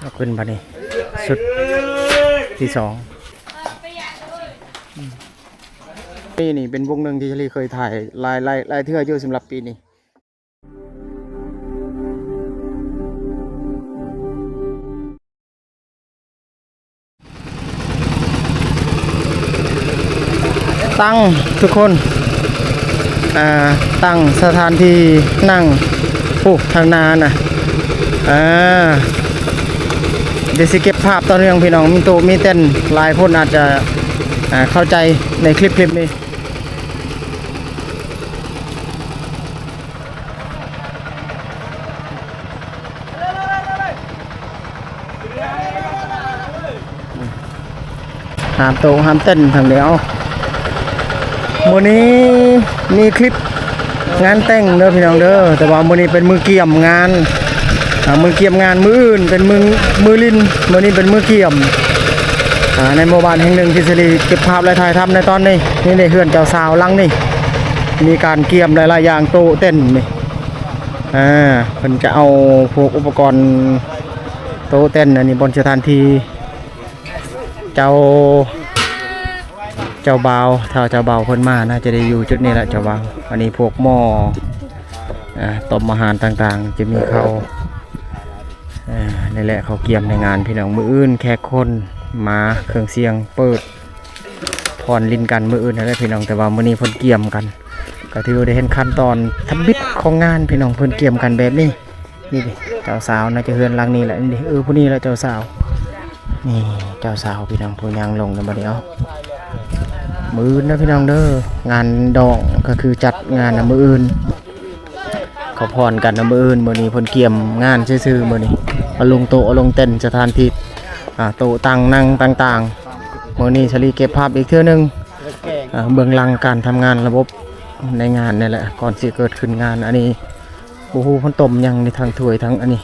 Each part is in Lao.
ເອົາຂຶ້ນບາດນີ້ ຊຸດທີສອງ. ນີ້ ນີ້ເປັນວົງໜຶ່ງທີ່ຊາລີເຄີຍຖ່າຍຫຼາຍ ຫຼາຍ ຫຼາຍເທື່ອຢູ່ສຳລັບປີນີ້. ຕັ້ງທຸກຄົນ ອ່າ ຕັ້ງສະຖານທີ່ນັ່ງ ໂອ້ ທາງໜ້ານະ ອ່າ ດຽວຊິເກັບພາບຕໍ່ເນື່ອງພີ່ນ້ອງ ມີໂຕະມີເຕັນ ຫຼາຍຄົນອາດຈະ ອ່າ ເຂົ້າໃຈໃນຄລິບ ຄລິບນີ້. ຫ້າມໂຕະຫ້າມເຕັ້ນທາງດຽວ. ມື້ນີ້ມີຄລິບງານແຕ່ງເດີພີ່ນ້ອງເດີ ແຕ່ວ່າມື້ນີ້ເປັນມື້ກຽມງານ ອ່າ ມື້ກຽມງານ ມື້ອື່ນເປັນມື້ ມື້ຫຼິ້ນ ມື້ນີ້ເປັນມື້ກຽມ ອ່າ ໃນໝູ່ບ້ານແຫ່ງໜຶ່ງທີ່ຊາລີເກັບພາບ ແລະ ຖ່າຍທຳໃນຕອນນີ້. ນີ້ເດ້ເຮືອນເຈົ້າສາວຫຼັງນີ້ ມີການກຽມຫຼາຍໆຢ່າງ ໂຕະເຕັ້ນນີ້ ອ່າ ເພິ່ນຈະເອົາພວກອຸປະກອນໂຕະເຕັ້ນ ອັນນີ້ບ່ອນສະຖານທີ່ ເຈົ້າ ເຈົ້າບ່າວ ຖ້າເຈົ້າບ່າວເພິ່ນມາ ໜ້າຈະໄດ້ຢູ່ຈຸດນີ້ແຫຼະເຈົ້າບ່າວ. ອັນນີ້ພວກໝໍ້ ອ່າ ຕົ້ມອາຫານຕ່າງໆ ຈະມີເຂົ້າ ອ່າ ນີ້ແຫຼະ ເຂົາກຽມໃນງານພີ່ນ້ອງ. ມື້ອື່ນແຂກຄົນມາ ເຄື່ອງສຽງເປີດ ຜ່ອນຫຼິ້ນກັນມື້ອື່ນຫັ້ນແຫຼະພີ່ນ້ອງ ແຕ່ວ່າມື້ນີ້ເພິ່ນກຽມກັນ ກໍຖືວ່າໄດ້ເຫັນຂັ້ນຕອນທຳອິດຂອງງານພີ່ນ້ອງ ເພິ່ນກຽມກັນແບບນີ້. ນີ້ເດ້ ເຈົ້າສາວໜ້າຈະເຮືອນຫຼັງນີ້ແຫຼະ ນີ້ເດ້ ເອີ ຜູ້ນີ້ແຫຼະເຈົ້າສາວ ນີ້ເຈົ້າສາວພີ່ນ້ອງ ຜູ້ຍ່າງລົງນຳບັດນີ້. ເອົາ ມື້ອື່ນເດີພີ່ນ້ອງເດີ ງານດອງ ກໍຄືຈັດງານນະມື້ອື່ນ ເຂົາຜ່ອນກັນນະມື້ອື່ນ. ມື້ນີ້ເພິ່ນກຽມງານຊື່ໆ ມື້ນີ້ ເອົາລົງໂຕະ ເອົາລົງເຕັນ ສະຖານທີ່ ອ່າ ໂຕະຕັ່ງນັ່ງຕ່າງໆ. ມື້ນີ້ຊາລີເກັບພາບອີກເທື່ອໜຶ່ງ ອ່າ ເບື້ອງຫຼັງການທຳງານລະບົບໃນງານນີ້ແຫຼະ ກ່ອນຊິເກີດຂຶ້ນງານ. ອັນນີ້ບໍ່ຮູ້ເພິ່ນຕົ້ມຫຍັງນີ້ ທັງຖ້ວຍທັງອັນນີ້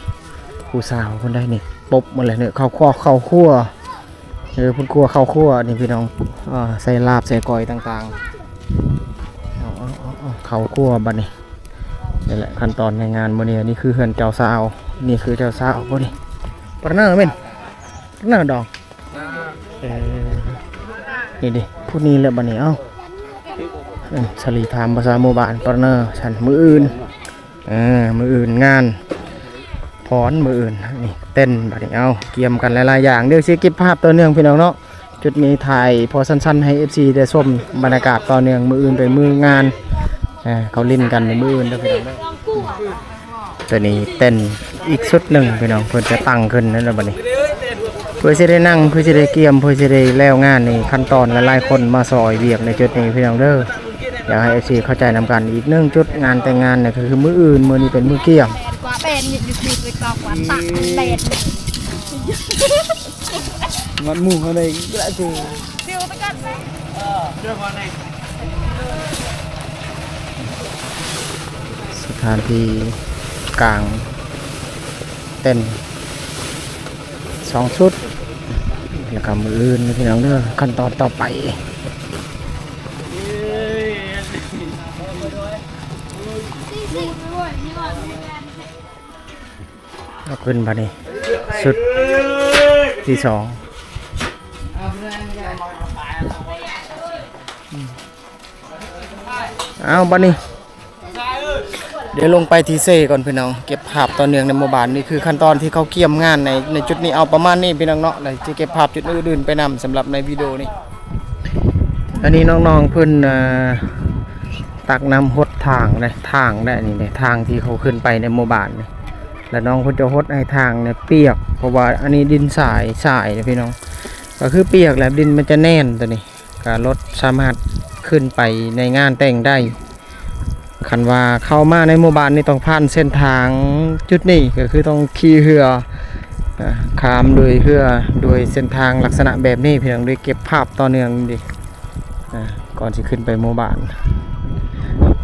ຜູ້ສາວເພິ່ນໄດ້ນີ້ ປົບໝົດແລ້ວນີ້ ເຂົ້າຄົ່ວ ເຂົ້າຄົ່ວ ເອີ ເພິ່ນຄົ່ວເຂົ້າຄົ່ວນີ້ພີ່ນ້ອງ ອ່າ ໃສ່ລາບໃສ່ກ້ອຍຕ່າງໆ ເຂົ້າຄົ່ວບັດນີ້. ນີ້ແຫຼະຂັ້ນຕອນໃນງານມື້ນີ້ ອັນນີ້ຄືເຮືອນເຈົ້າສາວ ນີ້ຄືເຈົ້າສາວບໍ່ນີ້ ປາເນີແມ່ນ ປາເນີດອງ ເອີ ນີ້ເດ້ ຜູ້ນີ້ແຫຼະບັດນີ້. ເອົ້າ ເອີ ສາລີຖາມພາສາໝູ່ບ້ານ ປາເນີຊັ້ນ ມື້ອື່ນ ເອີ ມື້ອື່ນງານຟ້ອນ ມື້ອື່ນນີ້ເຕັ້ນບັດນີ້. ເອົ້າ ກຽມກັນຫຼາຍໆຢ່າງ ດຽວຊິເກັບພາບຕໍ່ເນື່ອງພີ່ນ້ອງເນາະ. ຈຸດນີ້ຖ່າຍພໍສັ້ນໆໃຫ້ເອັຟຊີໄດ້ຊົມບັນຍາກາດຕໍ່ເນື່ອງ. ມື້ອື່ນເປັນມື້ງານ ເອີ ເຂົາຫຼິ້ນກັນໃນມື້ອື່ນເດີພີ່ນ້ອງເດີ. ຕົວນີ້ເຕັ້ນອີກຊຸດໜຶ່ງພີ່ນ້ອງ ເພິ່ນຈະຕັ້ງຂຶ້ນນັ້ນແຫຼະບັດນີ້ ເພື່ອຊິໄດ້ນັ່ງ ເພື່ອຊິໄດ້ກຽມ ເພື່ອຊິໄດ້ແລ້ວງານນີ້. ຂັ້ນຕອນຫຼາຍໆຄົນມາຊ່ອຍວຽກໃນຈຸດນີ້ພີ່ນ້ອງເດີ ຢາກໃຫ້ເອັຟຊີເຂົ້າໃຈນຳກັນ. ອີກໜຶ່ງຈຸດງານແຕ່ງງານນີ້ກໍຄືມື້ອື່ນ ມື້ນີ້ເປັນມື້ກຽມ. ມັດໝູ່ເຮົາໄດ້ກະເຈ ສະຖານທີ່ກາງເຕັນສອງຊຸດ ແລ້ວກໍມື້ອື່ນພີ່ນ້ອງເດີ ຂັ້ນຕອນຕໍ່ໄປ. ເອົາຂຶ້ນບາດນີ້ ຊຸດທີສອງ. ເອົາບາດນີ້ ດຽວລົງໄປທີ່ເຊກ່ອນພີ່ນ້ອງ ເກັບພາບຕໍ່ເນື່ອງໃນໝູ່ບ້ານ. ນີ້ຄືຂັ້ນຕອນທີ່ເຂົາກຽມງານໃນ ໃນຈຸດນີ້. ເອົາປະມານນີ້ພີ່ນ້ອງເນາະ ແລ້ວຊິເກັບພາບຈຸດອື່ນໆໄປນຳ ສຳລັບໃນວິດີໂອນີ້. ອັນນີ້ນ້ອງໆເພິ່ນ ເອີ ຕັກນ້ຳຫົດທາງເດ້ ທາງເດ້ ອັນນີ້ເດ້ ທາງທີ່ເຂົາຂຶ້ນໄປໃນໝູ່ບ້ານນີ້ ແລ້ວນ້ອງເພິ່ນຈະຫົດໃຫ້ທາງນີ້ປຽກ ເພາະວ່າອັນນີ້ດິນຊາຍ ຊາຍເດ້ພີ່ນ້ອງ ກໍຄືປຽກແລ້ວ ດິນມັນຈະແໜ້ນຕົວນີ້ ກໍລົດສາມາດຂຶ້ນໄປໃນງານແຕ່ງໄດ້. ຄັນວ່າເຂົ້າມາໃນໝູ່ບ້ານນີ້ຕ້ອງຜ່ານເສັ້ນທາງຈຸດນີ້ ກໍຄືຕ້ອງຂີ່ເຮືອ ຂ້າມໂດຍເຮືອ ໂດຍເສັ້ນທາງລັກສະນະແບບນີ້ພີ່ນ້ອງ ໄດ້ເກັບພາບຕໍ່ເນື່ອງເດ້. ອ່າ ກ່ອນຊິຂຶ້ນໄປໝູ່ບ້ານ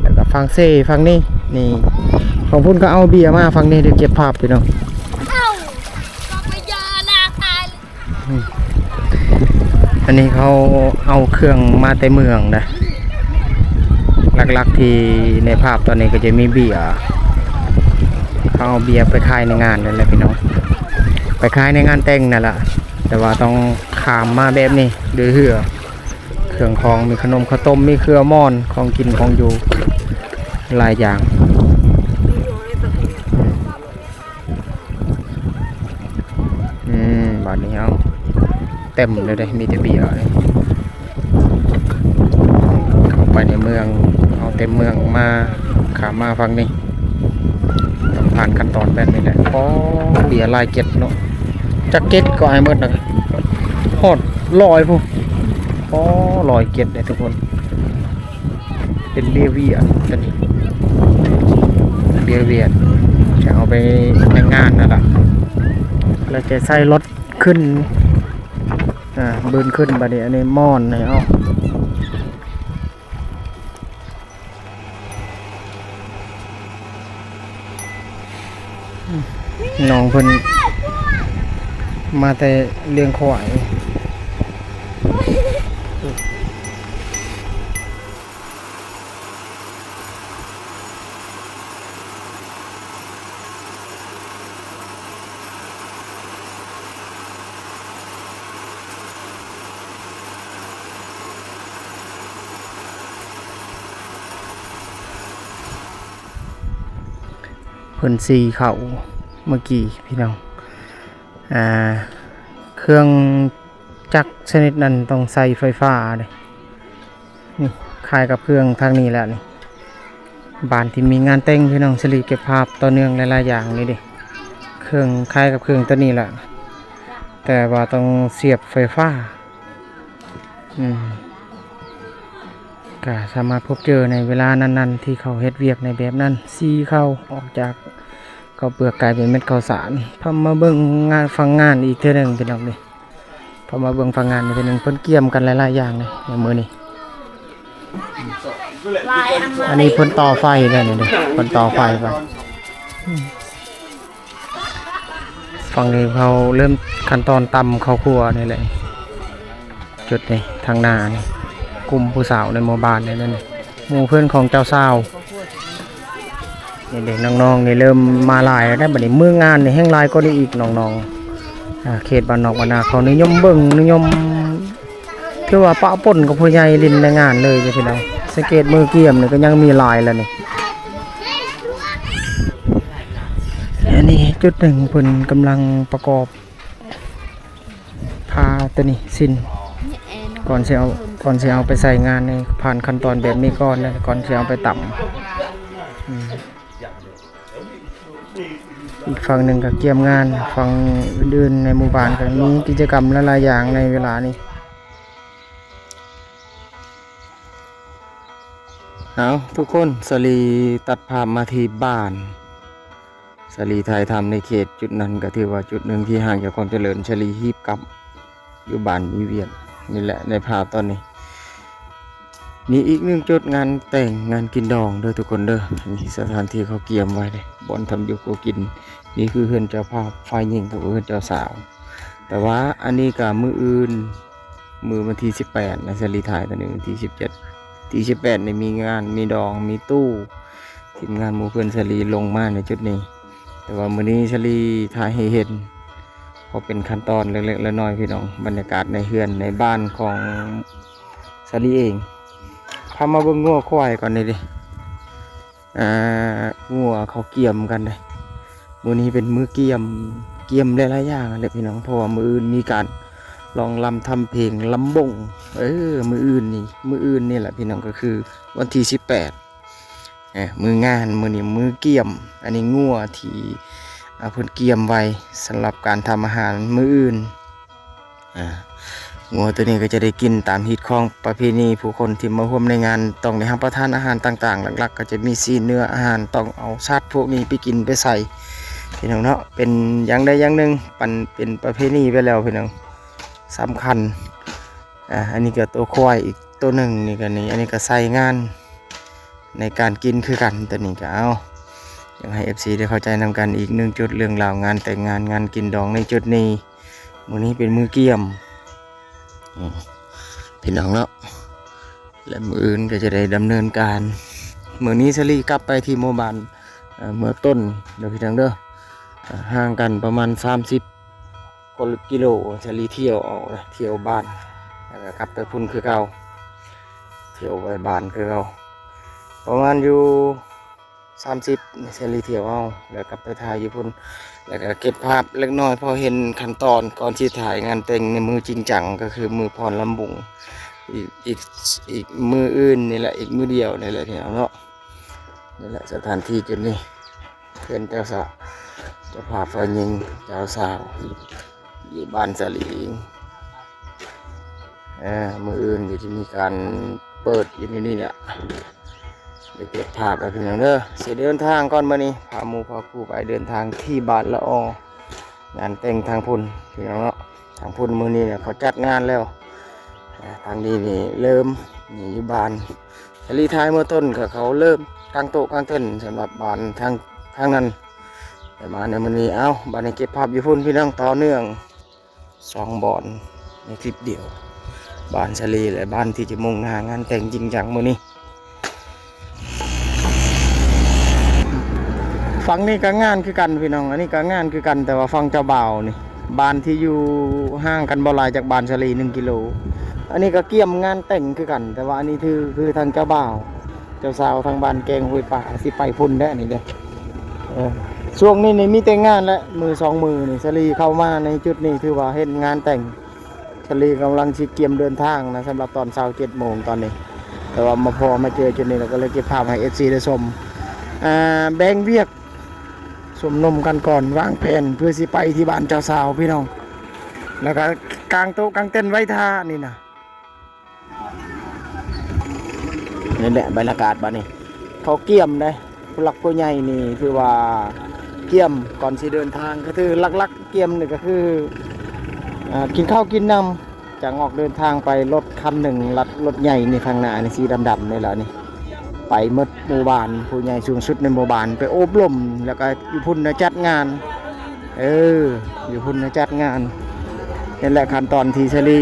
ແລ້ວກໍຝັ່ງເຊຝັ່ງນີ້ ນີ້ ຝັ່ງພຸ້ນກໍເອົາເບຍມາ ຝັ່ງນີ້ໄດ້ເກັບພາບພີ່ນ້ອງ. ເອົ້າ ກໍໄປຢານາງຕາຍ. ອືມ ອັນນີ້ເຂົາເອົາເຄື່ອງມາແຕ່ເມືອງນະ ຫຼັກໆທີ່ໃນພາບຕອນນີ້ກໍຈະມີເບຍ ເຂົາເອົາເບຍໄປຂາຍໃນງານນັ້ນແຫຼະພີ່ນ້ອງ. ໄປຂາຍໃນງານແຕ່ງນັ້ນລະ ແຕ່ວ່າຕ້ອງຂ້າມມາແບບນີ້ໂດຍເຮືອ. ເຄື່ອງຂອງມີຂະໜົມເຂົ້າຕົ້ມ ມີເຄືອໝອນ ຂອງກິນຂອງຢູ່ຫຼາຍຢ່າງ. ອືມ ບາດນີ້ເຮົາເຕັມເລີຍເດ້ ມີແຕ່ເບຍເລີຍ. ເຂົ້າໄປໃນເມືອງ ເຮົາເຕັມເມືອງມາ ຂ້າມມາຝັ່ງນີ້ ຕ້ອງຜ່ານຂັ້ນຕອນແບບນີ້ແຫຼະ. ໂອ້ ເບຍຫຼາຍເກັດເນາະ ຈັກເກັດກໍໃຫ້ໝົດນະ ຮອດຮ້ອຍພຸ້ນ. ໂອ້ ຮ້ອຍເກັດເດ້ທຸກຄົນ. ເປັນເບຍຫວຽດຕົວນີ້ ເບຍຫວຽດ ຈະເອົາໄປໃນງານນັ້ນລະ ແລ້ວຈະໃສ່ລົດຂຶ້ນ ອ່າ ບືນຂຶ້ນ. ບາດນີ້ອັນນີ້ໝອນໃຫ້ເອົາ. ນ້ອງເພິ່ນມາແຕ່ລ້ຽງຄວາຍ. ເພິ່ນສີເຂົ້າເມື່ອກີ້ພີ່ນ້ອງ. ອ່າ ເຄື່ອງຈັກຊະນິດນັ້ນຕ້ອງໃຊ້ໄຟຟ້າເດ້. ນີ້ ຄ້າຍກັບເຄື່ອງທາງນີ້ແຫຼະນີ້ ບ້ານທີ່ມີງານແຕ່ງ ພີ່ນ້ອງ ສາລີເກັບພາບຕໍ່ເນື່ອງຫຼາຍໆຢ່າງນີ້ເດ້. ເຄື່ອງຄ້າຍກັບເຄື່ອງຕົວນີ້ແຫຼະ ແຕ່ວ່າຕ້ອງສຽບໄຟຟ້າ. ອືມ ກະສາມາດພົບເຈີໃນເວລານັ້ນໆ ທີ່ເຂົາເຮັດວຽກໃນແບບນັ້ນ ສີເຂົ້າອອກຈາກເຂົ້າເປືອກກາຍເປັນເມັດເຂົ້າສານ. ພາມາເບິ່ງງານ ຝັ່ງງານອີກເທື່ອໜຶ່ງ ພີ່ນ້ອງເດ້. ເຂົ້າມາເບິ່ງຝັ່ງງານນີ້ເທື່ອໜຶ່ງ ເພິ່ນກຽມກັນຫຼາຍໆຢ່າງເດ້ໃນມື້ນີ້. ອັນນີ້ເພິ່ນຕໍ່ໄຟແລ້ວນີ້ເດ້ ເພິ່ນຕໍ່ໄຟໄປ. ອືມ ຝັ່ງນີ້ເຂົາເລີ່ມຂັ້ນຕອນຕຳເຂົ້າຄົ່ວນີ້ແຫຼະ ຈຸດນີ້ທາງໜ້ານີ້ ກຸ່ມຜູ້ສາວໃນໝູ່ບ້ານນີ້ ນັ້ນ ໝູ່ເພື່ອນຂອງເຈົ້າສາວ. ນີ້ເດ້ ນ້ອງໆນີ້ເລີ່ມມາຫຼາຍແລ້ວເດ້. ບັດນີ້ມື້ງານນີ້ແຮ່ງຫຼາຍກວ່ານີ້ອີກ ນ້ອງໆ ອ່າ ເຂດບ້ານນອກບ້ານນາເຂົານິຍົມເບິ່ງ ນິຍົມ ຄືວ່າປະປົນກັບຜູ້ໃຫຍ່ຫຼິ້ນໃນງານເລີຍເດ້ພີ່ນ້ອງ. ສັງເກດມືກຽມນີ້ກໍຍັງມີຫຼາຍແລ້ວນີ້. ອັນນີ້ຈຸດໜຶ່ງເພິ່ນກຳລັງປະກອບ ຜ້າຕົວນີ້ສິ້ນ ກ່ອນຊິເອົາ ກ່ອນຊິເອົາໄປໃສ່ງານນີ້ ຜ່ານຂັ້ນຕອນແບບນີ້ກ່ອນ ແລ້ວກ່ອນຊິເອົາໄປຕຳ. ອືມ ອີກຝັ່ງໜຶ່ງກໍກຽມງານ ຝັ່ງອື່ນໆໃນໝູ່ບ້ານກໍມີກິດຈະກຳຫຼາຍໆຢ່າງໃນເວລານີ້. ເອົາ ທຸກຄົນ ສາລີຕັດພາບມາທີ່ບ້ານ ສາລີຖ່າຍທຳໃນເຂດຈຸດນັ້ນ ກໍຖືວ່າຈຸດໜຶ່ງທີ່ຫ່າງຈາກຄວາມຈະເລີນ. ສາລີຮີບກັບຢູ່ບ້ານມີວຽກນີ້ແຫຼະ ໃນພາບຕອນນີ້. ມີອີກໜຶ່ງຈຸດງານແຕ່ງງານກິນດອງເດີທຸກຄົນເດີ. ນີ້ສະຖານທີ່ເຂົາກຽມໄວ້ເດ້ ບ່ອນທຳຢູ່ຄົວກິນ. ນີ້ຄືເຮືອນເຈົ້າພາບຝ່າຍຍິງກັບເຮືອນເຈົ້າສາວ. ແຕ່ວ່າອັນນີ້ກໍມື້ອື່ນ ມື້ວັນທີສິບແປດນະ ສາລີຖ່າຍຕອນນີ້ວັນທີສິບເຈັດ ທີສິບແປດນີ້ມີງານ ມີດອງ ມີຕູ້ ທີມງານໝູ່ເພື່ອນສາລີລົງມາໃນຈຸດນີ້. ແຕ່ວ່າມື້ນີ້ສາລີຖ່າຍໃຫ້ເຫັນ ເພາະເປັນຂັ້ນຕອນເລັກໆນ້ອຍໆ ພີ່ນ້ອງ ບັນຍາກາດໃນເຮືອນໃນບ້ານຂອງສາລີເອງ. ພາມາເບິ່ງງົວຄວາຍກ່ອນນີ້ເດ້. ອ່າ ງົວເຂົາກຽມກັນເດ້. ມື້ນີ້ເປັນມື້ກຽມ ກຽມຫຼາຍໆຢ່າງຫັ້ນແຫຼະພີ່ນ້ອງ ເພາະວ່າມື້ອື່ນມີການຮ້ອງລຳທຳເພງລຳບົງ. ເອີ ມື້ອື່ນນີ້ ມື້ອື່ນນີ້ແຫຼະພີ່ນ້ອງ ກໍຄືວັນທີສິບແປດ ເອີ ມື້ງານ ມື້ນີ້ມື້ກຽມ. ອັນນີ້ງົວທີ່ ອ່າ ເພິ່ນກຽມໄວ້ສຳລັບການທຳອາຫານມື້ອື່ນ. ອ່າ ງົວຕົວນີ້ກໍຈະໄດ້ກິນຕາມຮີດຄອງປະເພນີ ຜູ້ຄົນທີ່ມາຮ່ວມໃນງານຕ້ອງໄດ້ຮັບປະທານອາຫານຕ່າງໆ ຫຼັກໆກໍຈະມີຊີ້ນເນື້ອອາຫານ ຕ້ອງເອົາສັດພວກນີ້ໄປກິນໄປໃສ່ ພີ່ນ້ອງເນາະ ເປັນຢ່າງໃດຢ່າງໜຶ່ງ ປັນເປັນປະເພນີໄປແລ້ວ ພີ່ນ້ອງ ສຳຄັນ. ອ່າ ອັນນີ້ກໍຕົວຄວາຍອີກຕົວໜຶ່ງ ນີ້ກໍນີ້ ອັນນີ້ກໍໃສ່ງານ ໃນການກິນຄືກັນ. ຕົວນີ້ກໍເອົາ ຢາກໃຫ້ເອັຟຊີໄດ້ເຂົ້າໃຈນຳກັນອີກໜຶ່ງຈຸດ ເລື່ອງລາວງານແຕ່ງງານ ງານກິນດອງໃນຈຸດນີ້. ມື້ນີ້ເປັນມື້ກຽມ ອືມ ພີ່ນ້ອງເນາະ ແລະ ມື້ອື່ນກໍຈະໄດ້ດຳເນີນການ. ມື້ນີ້ສາລີກັບໄປທີ່ໝູ່ບ້ານ ເອີ ເມືອງຕົ້ນເດີພີ່ນ້ອງເດີ ເອີ ຫ່າງກັນປະມານສາມສິບ ກວ່າກິໂລ ສາລີທ່ຽວເອົານະ ທ່ຽວບ້ານ ແລ້ວກໍກັບໄປພຸ້ນຄືເກົ່າ ທ່ຽວໄປບ້ານຄືເກົ່າ ປະມານຢູ່ ສາມສິບ ສາລີທ່ຽວເອົາ ແລ້ວກັບໄປຖ່າຍຢູ່ພຸ້ນ ແລ້ວກໍເກັບພາບເລັກນ້ອຍ ພໍເຫັນຂັ້ນຕອນກ່ອນຊິຖ່າຍງານແຕ່ງໃນມື້ຈິງຈັງ ກໍຄືມື້ຟ້ອນລຳວງ ອີກ ອີກ ອີກມື້ອື່ນນີ້ແຫຼະ ອີກມື້ດຽວນີ້ແຫຼະ ພີ່ນ້ອງເນາະ. ນີ້ແຫຼະສະຖານທີ່ຈຸດນີ້ ເຮືອນເຈົ້າສາວ ເຈົ້າພາບຝ່າຍຍິງ ເຈົ້າສາວ ຢູ່ບ້ານສາລີ. ເອີ ມື້ອື່ນກໍຈະມີການເປີດຢູ່ໃນນີ້ແຫຼະ ໄດ້ເກັບພາບແລ້ວພີ່ນ້ອງເດີ. ຊິເດີນທາງກ່ອນມື້ນີ້ ພາໝູ່ພາຄູ່ໄປເດີນທາງທີ່ບ້ານລະອໍ ງານແຕ່ງທາງພຸ້ນ ພີ່ນ້ອງເນາະ. ທາງພຸ້ນມື້ນີ້ເຂົາຈັດງານແລ້ວ ອ່າ ທາງນີ້ນີ້ເລີ່ມ ນີ້ຢູ່ບ້ານສາລີ ຖ່າຍເມື່ອຕົ້ນ ກໍເຂົາເລີ່ມກາງໂຕະກາງເຕັນສຳລັບບ້ານທາງ ທາງນັ້ນ. ແຕ່ມາໃນມື້ນີ້ ເອົ້າ ບາດນີ້ເກັບພາບຢູ່ພຸ້ນ ພີ່ນ້ອງ ຕໍ່ເນື່ອງສອງບ່ອນໃນຄລິບດຽວ ບ້ານສາລີ ແລະ ບ້ານທີ່ຈະມຸ່ງໜ້າງານແຕ່ງຈິງຈັງມື້ນີ້. ຝັ່ງນີ້ກໍງານຄືກັນພີ່ນ້ອງ ອັນນີ້ກໍງານຄືກັນ ແຕ່ວ່າຝັ່ງເຈົ້າບ່າວນີ້ ບ້ານທີ່ຢູ່ຫ່າງກັນບໍ່ຫຼາຍຈາກບ້ານສາລີໜຶ່ງກິໂລ. ອັນນີ້ກໍກຽມງານແຕ່ງຄືກັນ ແຕ່ວ່າອັນນີ້ຄື ຄືທາງເຈົ້າບ່າວ ເຈົ້າສາວທາງບ້ານແກງຫ້ວຍປາ ຊິໄປພຸ້ນແດ່ນີ້ເດ້. ເອີ ຊ່ວງນີ້ນີ້ມີແຕ່ງານແຫຼະ ມື້ສອງມື້ນີ້ ສາລີເຂົ້າມາໃນຈຸດນີ້ ຖືວ່າເຮັດງານແຕ່ງ. ສາລີກຳລັງຊິກຽມເດີນທາງນະ ສຳລັບຕອນເຊົ້າເຈັດໂມງຕອນນີ້ ແຕ່ວ່າມາພໍ້ມາເຈີຈຸດນີ້ ແລ້ວກໍເລີຍເກັບພາບໃຫ້ເອັຟຊີໄດ້ຊົມ. ອ່າ ແບ່ງວຽກ ສົມນົມກັນກ່ອນ ວາງແຜນເພື່ອຊິໄປທີ່ບ້ານເຈົ້າສາວພີ່ນ້ອງ ແລ້ວກໍກາງໂຕະກາງເຕັນໄວ້ຖ້ານີ້ນະ. ນີ້ແຫຼະບັນຍາກາດບາດນີ້ ເຂົາກຽມເດ້ ຜູ້ຫຼັກຜູ້ໃຫຍ່ນີ້ຖືວ່າກຽມກ່ອນຊິເດີນທາງ ກໍຄືຫຼັກໆກຽມນີ້ກໍຄື ອ່າ ກິນເຂົ້າກິນນ້ຳ ຈັ່ງອອກເດີນທາງໄປ. ລົດຄັນໜຶ່ງ ລັດລົດໃຫຍ່ນີ້ ທາງໜ້ານີ້ສີດຳໆນີ້ລະນີ້ ໄປໝົດໝູ່ບ້ານ ຜູ້ໃຫຍ່ສູງສຸດໃນໝູ່ບ້ານໄປອົບຮົມ ແລ້ວກໍຢູ່ພຸ້ນນະຈັດງານ. ເອີ ຢູ່ພຸ້ນນະຈັດງານ. ເຫັນແຫຼະຂັ້ນຕອນທີ່ສາລີ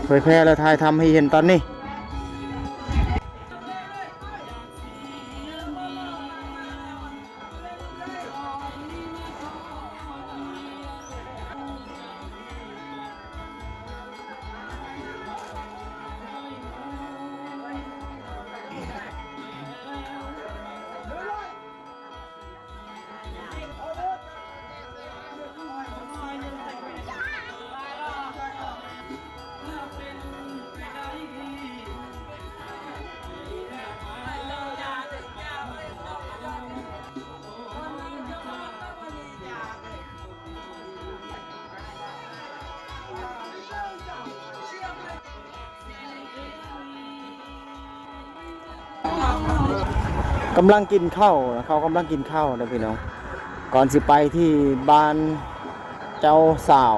ເຜີຍແຜ່ ແລະ ຖ່າຍທຳໃຫ້ເຫັນຕອນນີ້. ກຳລັງກິນເຂົ້ານະ ເຂົາກຳລັງກິນເຂົ້ານະພີ່ນ້ອງ ກ່ອນຊິໄປທີ່ບ້ານເຈົ້າສາວ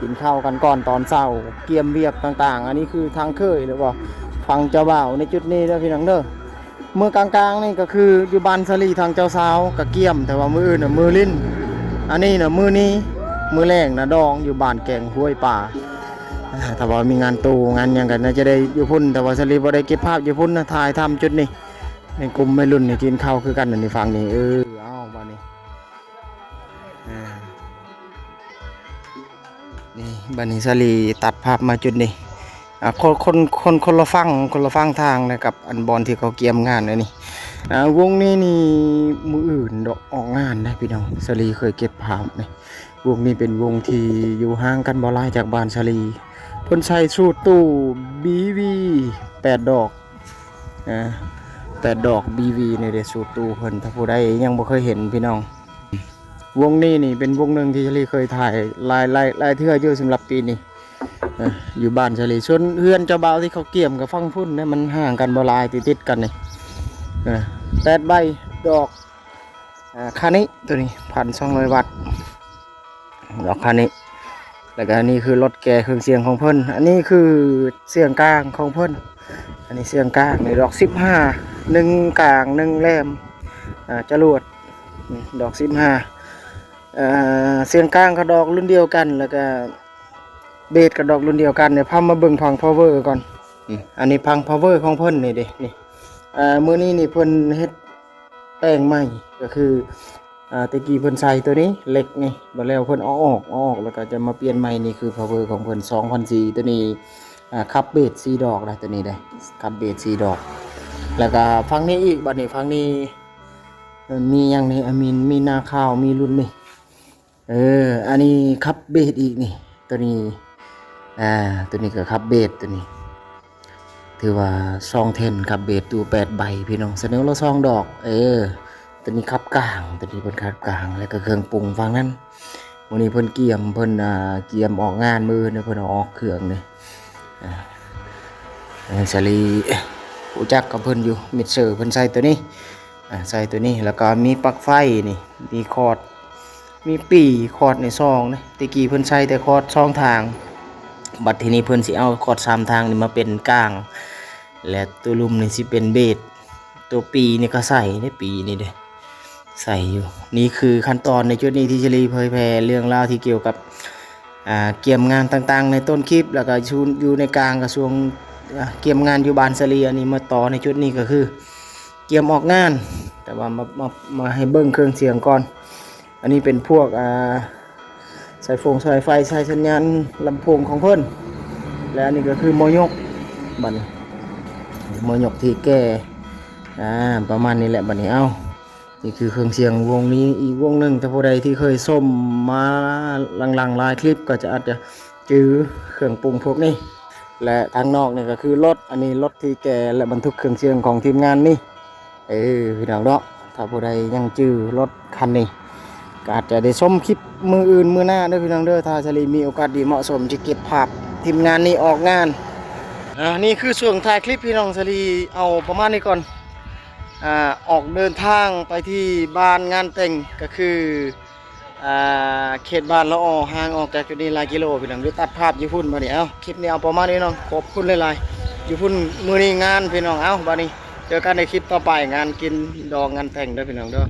ກິນເຂົ້າກັນກ່ອນຕອນເຊົ້າ ກຽມວຽກຕ່າງໆ. ອັນນີ້ຄືທາງເຄີຍ ຫຼືວ່າຝັ່ງເຈົ້າບ່າວໃນຈຸດນີ້ເດີພີ່ນ້ອງເດີ. ມື້ກາງໆນີ້ກໍຄືຢູ່ບ້ານສາລີ ທາງເຈົ້າສາວກໍກຽມ ແຕ່ວ່າມື້ອື່ນນະມື້ຫຼິ້ນ ອັນນີ້ນະມື້ນີ້ ມື້ແລງນະດອງຢູ່ບ້ານແກງຫ້ວຍປາ. ອ່າ ຖ້າວ່າມີງານໂຕງານຫຍັງກໍໜ້າຈະໄດ້ຢູ່ພຸ້ນ ແຕ່ວ່າສາລີບໍ່ໄດ້ເກັບພາບຢູ່ພຸ້ນນະ ຖ່າຍທຳຈຸດນີ້. ໃນກຸ່ມໄວລຸ້ນນີ້ກິນເຂົ້າຄືກັນ ອັນນີ້ຝັ່ງນີ້ ເອີ ເອົາບາດນີ້ ອ່າ ນີ້ ບາດນີ້ສາລີຕັດພາບມາຈຸດນີ້ ອ່າ ຄົນ ຄົນ ຄົນ ຄົນລະຝັ່ງ ຄົນລະຝັ່ງທາງນະກັບອັນບ່ອນທີ່ເຂົາກຽມງານອັນນີ້. ອ່າ ວົງນີ້ນີ້ມື້ອື່ນດອກອອກງານໄດ໋ພີ່ນ້ອງ ສາລີເຄີຍເກັບພາບນີ້. ວົງນີ້ເປັນວົງທີ່ຢູ່ຫ່າງກັນບໍ່ຫຼາຍຈາກບ້ານສາລີ. ເພິ່ນໃສ່ສູດຕູ້ບີວີແປດດອກ ອ່າ ແປດດອກບີວີນີ້ເດ້ ສູດຕູ້ເພິ່ນ. ຖ້າຜູ້ໃດຍັງບໍ່ເຄີຍເຫັນພີ່ນ້ອງ ວົງນີ້ນີ້ເປັນວົງໜຶ່ງທີ່ສາລີເຄີຍຖ່າຍຫຼາຍ ຫຼາຍ ຫຼາຍເທື່ອຢູ່ສຳລັບປີນີ້ ອ່າ ຢູ່ບ້ານສາລີ. ສ່ວນເຮືອນເຈົ້າບ່າວທີ່ເຂົາກຽມກັບຝັ່ງພຸ້ນນະ ມັນຫ່າງກັນບໍ່ຫຼາຍ ຕິດໆກັນນີ້ ອ່າ ແປດໃບດອກ ອ່າ ຄານິ ໂຕນີ້ ພັນສອງຮ້ອຍວັດ ດອກຄານິ. ແລ້ວກໍອັນນີ້ຄືລົດແກ່ເຄື່ອງສຽງຂອງເພິ່ນ ອັນນີ້ຄືສຽງກາງຂອງເພິ່ນ ອັນນີ້ສຽງກາງນີ້ດອກສິບຫ້າ ໜຶ່ງກາງ ໜຶ່ງແຫຼມ ອ່າ ຈະຫຼວດ ນີ້ດອກສິບຫ້າ. ອ່າ ສຽງກາງກໍດອກລຸ້ນດຽວກັນ ແລ້ວກໍເບສກໍດອກລຸ້ນດຽວກັນ. ດຽວພາມາເບິ່ງພັງພາວເວີກ່ອນ. ອືມ ອັນນີ້ພັງພາວເວີຂອງເພິ່ນນີ້ເດ້ ນີ້ ອ່າ ມື້ນີ້ນີ້ເພິ່ນເຮັດແປງໃໝ່ ກໍຄື ອ່າ ແຕ່ກີ້ເພິ່ນໃສ່ໂຕນີ້ເຫຼັກນີ້ ບັດແລ້ວເພິ່ນເອົາອອກ ເອົາອອກ ແລ້ວກໍຈະມາປ່ຽນໃໝ່. ນີ້ຄືພາວເວີຂອງເພິ່ນ ສອງພັນສີ່ ໂຕນີ້ ອ່າ ຂັບເບດສີ່ດອກນະ ໂຕນີ້ເດ້ ຂັບເບດສີ່ດອກ. ແລ້ວກໍຝັ່ງນີ້ອີກ ບັດນີ້ຝັ່ງນີ້ ເອີ ມີຫຍັງນີ້ ອາ ມີ ມີນາຂາວ ມີລຸ້ນນີ້ ເອີ ອັນນີ້ຂັບເບດອີກນີ້ ໂຕນີ້ ອ່າ ໂຕນີ້ກໍຂັບເບດ ໂຕນີ້ ຖືວ່າສອງແທ່ນ ຂັບເບດຕູ້ແປດໃບພີ່ນ້ອງ ສະແນວລະສອງດອກ. ເອີ ໂຕນີ້ຂັບກາງ ໂຕນີ້ເພິ່ນຂັບກາງ ແລ້ວກໍເຄື່ອງປຸງຝັ່ງນັ້ນ. ມື້ນີ້ເພິ່ນກຽມ ເພິ່ນ ອ່າ ກຽມອອກງານ ມື້ອື່ນເພິ່ນເອົາອອກເຄື່ອງເດ້. ອ່າ ສາລີຮູ້ຈັກກັບເພິ່ນຢູ່ ມິດເຊີເພິ່ນໃສ່ໂຕນີ້ ອ່າ ໃສ່ໂຕນີ້ ແລ້ວກໍມີປລັກໄຟນີ້ ມີຄອດ ມີປີຄອດໃນຊ່ອງນະ. ແຕ່ກີ້ເພິ່ນໃສ່ແຕ່ຄອດຊ່ອງທາງ ບັດທີນີ້ເພິ່ນຊິເອົາຄອດສາມທາງນີ້ມາເປັນກາງ ແລະ ໂຕລຸ່ມນີ້ຊິເປັນເບດ ໂຕປີນີ້ກໍໃສ່ເດ້ ປີນີ້ເດ້ ໃສ່ຢູ່. ນີ້ຄືຂັ້ນຕອນໃນຈຸດນີ້ທີ່ສາລີເຜີຍແຜ່ເລື່ອງລາວທີ່ກ່ຽວກັບ ອ່າ ກຽມງານຕ່າງໆໃນຕົ້ນຄລິບ ແລ້ວກໍຢູ່ໃນກາງກະຊວງ ອ່າ ກຽມງານຢູ່ບ້ານສາລີ ອັນນີ້ມາຕໍ່ໃນຈຸດນີ້ກໍຄືກຽມອອກງານ ແຕ່ວ່າມາ ມາ ມາໃຫ້ເບິ່ງເຄື່ອງສຽງກ່ອນ. ອັນນີ້ເປັນພວກ ອ່າ ສາຍຟົງສາຍໄຟ ສາຍສັນຍານລຳໂພງຂອງເພິ່ນ ແລະ ອັນນີ້ກໍຄືໝໍຍົກ ບັດນີ້ໝໍຍົກທີ່ແກ່ ອ່າ ປະມານນີ້ແຫຼະ. ບັດນີ້ ເອົ້າ ນີ້ຄືເຄື່ອງສຽງວົງນີ້ອີກວົງໜຶ່ງ ຖ້າຜູ້ໃດທີ່ເຄີຍຊົມມາຫຼັງໆຫຼາຍຄລິບ ກໍຈະອາດຈະຈື່ເຄື່ອງປຸງພວກນີ້. ແລະ ທາງນອກນີ້ກໍຄືລົດ ອັນນີ້ລົດທີ່ແກ່ ແລະ ບັນທຸກເຄື່ອງສຽງຂອງທີມງານນີ້. ເອີ ພີ່ນ້ອງເນາະ ຖ້າຜູ້ໃດຍັງຈື່ລົດຄັນນີ້ ກໍອາດຈະໄດ້ຊົມຄລິບມື້ອື່ນມື້ໜ້າເດີພີ່ນ້ອງເດີ. ຖ້າສາລີມີໂອກາດດີເໝາະສົມ ຈະເກັບພາບທີມງານນີ້ອອກງານ. ອ່າ ນີ້ຄືຊ່ວງທ້າຍຄລິບ ພີ່ນ້ອງ ສາລີເອົາປະມານນີ້ກ່ອນ. ອ່າ ອອກເດີນທາງໄປທີ່ບ້ານງານແຕ່ງ ກໍຄື ອ່າ ເຂດບ້ານລະອໍ ຫ່າງອອກຈາກຈຸດນີ້ຫຼາຍກິໂລ ພີ່ນ້ອງ ຫຼືຕັດພາບຢູ່ພຸ້ນ. ບັດນີ້ ເອົ້າ ຄລິບນີ້ເອົາປະມານນີ້ເນາະ ຂອບຄຸນຫຼາຍໆ. ຢູ່ພຸ້ນມື້ນີ້ງານ ພີ່ນ້ອງ. ເອົ້າ ບັດນີ້ເຈີກັນໃນຄລິບຕໍ່ໄປ ງານກິນດອງງານແຕ່ງເດີພີ່ນ້ອງເດີ.